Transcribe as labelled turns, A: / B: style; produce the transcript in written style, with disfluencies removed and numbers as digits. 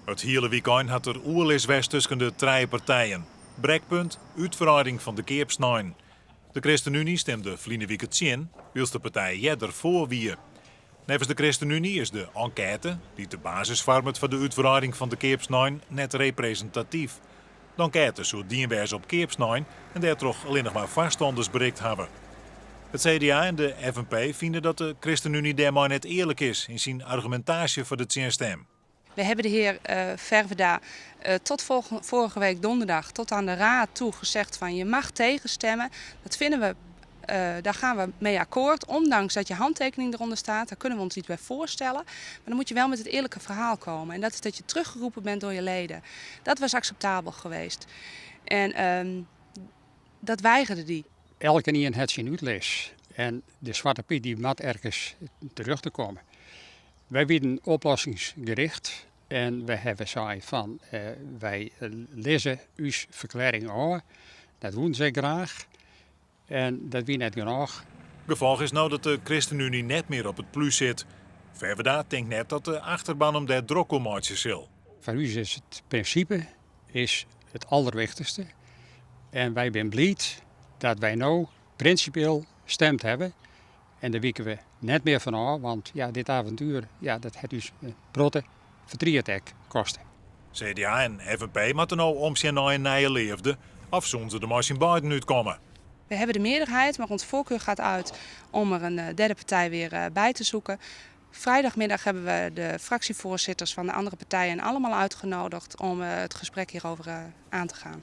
A: It hiele wykein hat der oerlis west tusken de trije partijen. Brekpunt, útwreiding fan de keapsnein. De ChristenUnie stimde ferline wike tsjin, wylst de partij earder foar wie. Neffens de ChristenUnie is de enkête, dy't de basis foarmet foar de útwreiding fan de keapsnein, net represintatyf. De enkête soe dien wêze op keapsnein en dêrtroch allinnich mar foarstanners berikt hawwe. It CDA en de FNP fine dat de ChristenUnie dêrmei net earlik is yn syn argumintaasje foar de tsjinstim.
B: We hebben de heer Ferwerda tot vorige week donderdag tot aan de raad toe gezegd van je mag tegenstemmen. Dat vinden we, daar gaan we mee akkoord, ondanks dat je handtekening eronder staat. Daar kunnen we ons iets bij voorstellen. Maar dan moet je wel met het eerlijke verhaal komen. En dat is dat je teruggeroepen bent door je leden. Dat was acceptabel geweest. En dat weigerde die.
C: Elkenien hat syn útlis en de Swarte Pyt dy moat ergens terjochte komme. Wy wienen oplossingsgericht en wy hawwe sein fan wy lizze ús ferklearring ôf. Dat woenen sy graach en dat wie net genôch.
A: Gefolch is no dat de ChristenUnie net mear op it plús sit. Ferwerda tinkt net dat de achterban him dêr drok om meitsje sil.
C: Foar ús is it prinsipe is it alderwichtichste en wy binne bliid dat wy no prinsipieel stimd hawwe en dêr wike we net mear fan ôf, want ja, dit aventuer ja, dat hat ús in protte fertriet ek koste.
A: CDA en FNP moatte no omsjen nei in nije leafde of soene se der mei syn beiden útkomme.
B: We hebben de meerderheid, maar onze voorkeur gaat uit om er een derde partij weer bij te zoeken. Vrijdagmiddag hebben we de fractievoorzitters van de andere partijen allemaal uitgenodigd om het gesprek hierover aan te gaan.